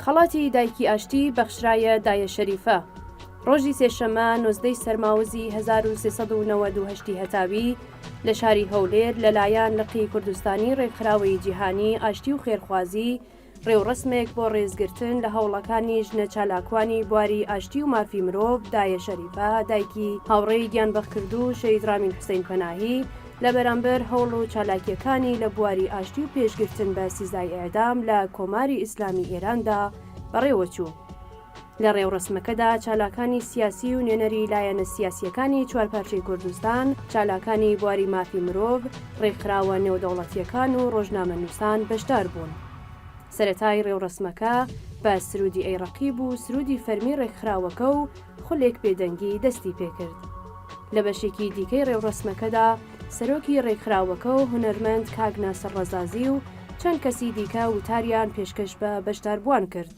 خەڵاتی دایکی ئاشتی بەخشرایە دایە شەریفە. ڕۆژی سێشەممە 19 ی سەرماوزی 1398 ی هەتاوی لە شاری هەولێر لەلایەن لقی کوردستانی ڕێکخراوەی جیهانی ئاشتی و خێرخوازی ڕێوڕەسمێک بۆ ڕێزگرتن لە هەوڵەکانی ژنە چالاکوانی بواری ئاشتی و مافی مرۆڤ دایە شەریفە دایکی هاوڕێی گیانبەختکردوو شەهید ڕامین حوسەین پەناهی لە بەرامبەر هەوڵ و چالاکییەکانی لە بواری ئاشتی و پێشگرتن بە سزای ئێعدام لە کۆماری ئیسلامی ئێراندا بەڕێوەچوو. لە ڕێوڕەسمەکەدا چالاکانی سیاسی و نوێنەری لایەنە سیاسییەکانی چوارپارچەی کوردستان، چالاکانی بواری مافی مرۆڤ، ڕێکخراوە نێودەوڵەتییەکان و ڕۆژنامەنووسان بەشدار بوون. سەرەتای ڕێوڕەسمەکە بە سروودی ئەی ڕەقیب و سروودی فەرمی ڕێکخراوەکە و خولێک بێدەنگی دەستی پێکرد. لە بەشێکی دیکەی ڕێوڕەسمەکەدا سەرۆکی ڕێکخراوەکە و هونەرمەند کاک ناسر ڕەزازی و چەند کەسی دیکە وتاریان پێشکەش بە بەشداربووان کرد.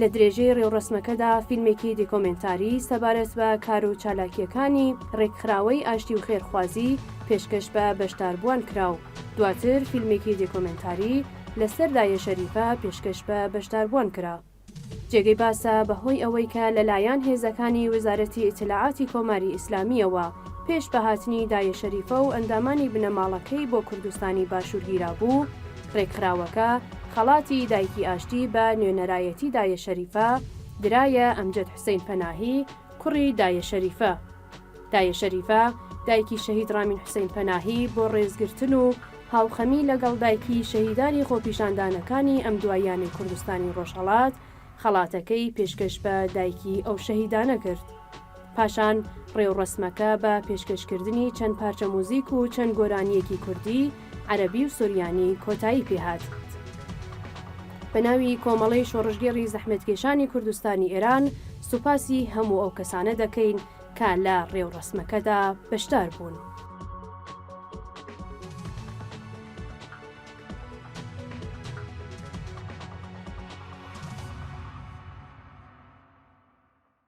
لە درێژەی ڕێوڕەسمەکەدا فیلمێکی دیکۆمێنتاری سەبارەت بە کار و چالاکییەکانی ڕێکخراوەی ئاشتی و خێرخوازی پێشکەش بە بەشداربووان کرا و دواتر فیلمێکی دیکۆمێنتاری لەسەر دایە شەریفە پێشکەش بە بەشداربووان کرا. جێگەی باسە بە هۆی ئەوەی کە لە لایەن هێزەکانی وزارەتی ئیتلاعاتی کۆماری ئیسلامییەوە پێش بە هاتنی دایە شەریفە و ئەندامانی بنەماڵەکەی بۆ کوردستانی باشوور گیرابوو، رێکخراوەکە خەڵاتی دایکی ئاشتی بە نوێنەرایەتی دایە شەریفە درایە ئەمجەد حوسەین پەناهی کوڕی دایە شەریفە. دایە شەریفە دایکی شەهید ڕامین حوسەین پەناهی بۆ ڕێزگرتن و هاوخەمی لەگەڵ دایکی شەهیدانی خۆپیشاندانەکانی ئەمدواییانەی کوردستانی ڕۆژهەڵات خەڵاتەکەی پێشکەش بە دایکی ئەو شەهیدانە کرد. پاشان ڕێوڕەسمەکە بە پێشکەشکردنی چەند پارچە موزیک و چەند گۆرانییەکی کوردی، عەرەبی و سوریانی کۆتایی پێهات. بە ناوی کۆمەڵەی شۆڕشگێڕی زەحمەتکێشانی کوردستانی ئێران سوپاسی هەموو ئەو کەسانە دەکەین کە لە ڕێوڕەسمەکەدا بەشدار بوون.